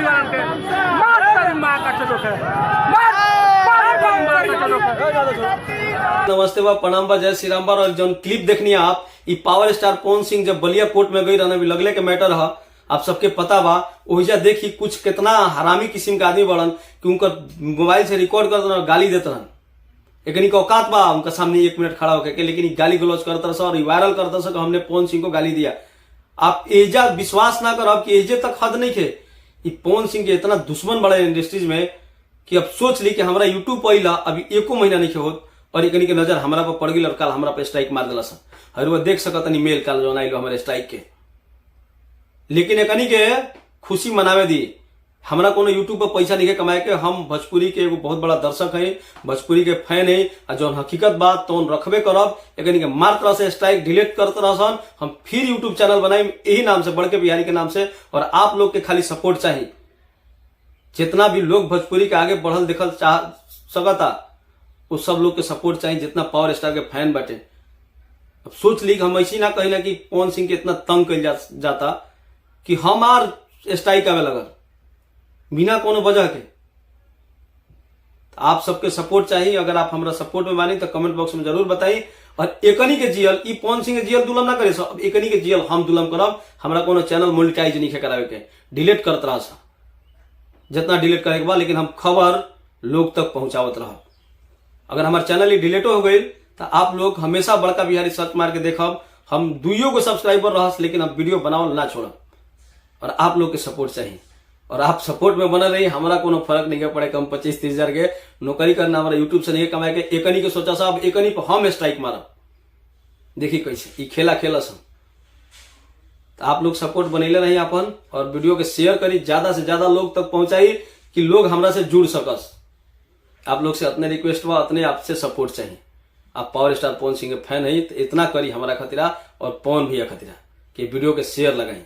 चंपारण के। मार तेरी माँ का चलो के, मार मार तेरी माँ का चलो के। नमस्ते बा, प्रणाम बा, जय श्री राम बा। और जौन क्लिप देखनी आप, ई पावर स्टार पवन सिंह जब बलिया कोर्ट में गई रहना, अभी लगले के मैटर है, आप सबके पता बा। ओहिजा देखी कुछ कितना हरामी किस्म के आदमी बड़न कि उनकर मोबाइल से रिकॉर्ड करत रहन और गाली देत रहन। एकनी के औकात बा उनका सामने एक मिनट खड़ा होके के, लेकिन ई गाली गलौज करत रहन और वायरल करत रहन कि हमने पवन सिंह को गाली दिया। आप एजा विश्वास ना करब कि एजे तक हद नहीं खे। ई पवन सिंह के इतना दुश्मन बड़ा इंडस्ट्रीज में कि अब सोच ली कि हमारा यूट्यूब पर अइला अभी एको महीना नहीं होत और एकनी के नजर हमरा पर पड़ गई और काल हमरा पर स्ट्राइक मार दिला सन। हर वो देख सकत नहीं मेल काल जौन आइल हमारे स्ट्राइक के। लेकिन एकनी के खुशी मनावे दी, हमरा कोनो यूट्यूब पर पैसा नहीं कमाए के। हम भोजपुरी के एगो बहुत बड़ा दर्शक है, भोजपुरी के फैन है, आ जौन हकीकत बात तौन रखबे करब। एकनी के मारत रह से स्ट्राइक डिलीट करत रहसन, हम फिर यूट्यूब चैनल बनाई यही नाम से, बड़के बिहारी के नाम से। और आप लोग के खाली सपोर्ट चाहिए। जितना भी लोग भोजपुरी के आगे बढ़ल देखल चाह सकता, वो सब लोग के सपोर्ट चाहिए, जितना पावर स्टार के फैन बाटे। अब सोच ली कि हम ऐसी ना कही ना कि पवन सिंह के इतना तंग कइल जाता कि हमार स्ट्राइक आवे लगल बिना कोनो वजह के। तो आप सबके सपोर्ट चाहिए। अगर आप हमरा सपोर्ट में बानी तो कमेंट बॉक्स में जरूर बताई। और एकनी के जियल, ई पवन सिंह के जियल दुलम ना करे, अब एकनी के जियल हम दुलम करब। हमरा कोनो चैनल मोनिटाइज नहीं करावे के, डिलीट करत रह जितना डिलीट करे के बाद, लेकिन हम खबर लोग तक पहुंचावत रहब। अगर हमार चैनल ही डिलीटो हो गई तो आप लोग हमेशा बड़का बिहारी सर्च मार के देखब, हम दुइयो को सब्सक्राइबर रहस, लेकिन हम वीडियो बनावल ना छोड़ब। और आप लोग के सपोर्ट चाहिए और आप सपोर्ट में बनल रही। हमारा कोनो फर्क नहीं पड़े, कम 25-30 हजार के नौकरी करना, हमारा यूट्यूब से नहीं कमाए के। एकनी के सोचा साहब, एकनी पर हम स्ट्राइक मारब, देखी कैसे ई खेला खेला सब। तो आप लोग सपोर्ट बनैले रही अपन और वीडियो के शेयर करी, ज्यादा से ज्यादा लोग तक पहुंचाई कि लोग हमरा से जुड़ सकस। आप लोग से अतने रिक्वेस्ट बा, अतने आपसे सपोर्ट चाहिए। आप पावर स्टार पवन सिंह के फैन है तो इतना करी हमारा खतिरा और पवन भैया खतिरा कि वीडियो के शेयर लगाई।